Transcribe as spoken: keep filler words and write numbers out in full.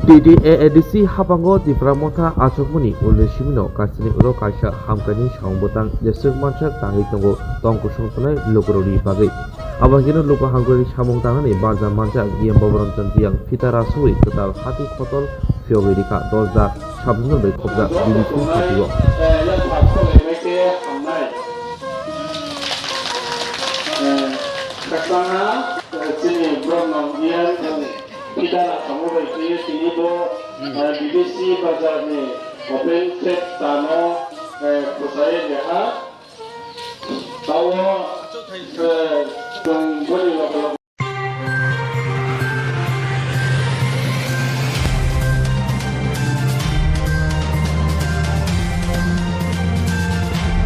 T T A A D C haphango Tipra Motha achukmani ulni simino kaisani uro kaisa hamkrai ni samung bwtang jeswk mansak tangwi tongo tong kusung tongnai lukurokni bagwi. Abo hino luku hamkrai ni samung tangnani banja manjak D M Baburanjan Riyang phita rasugwi kwtal hati khotol phiyogwi rikha dos da sabjinor bai khobjak B B C hati o. Khakchangha, eh, chini borok nong D M Peter Asamo bai khe tini bo, eh, B B C bazar ni open chat tano, eh, khosai leha. Tao, eh, chwng boni loge loge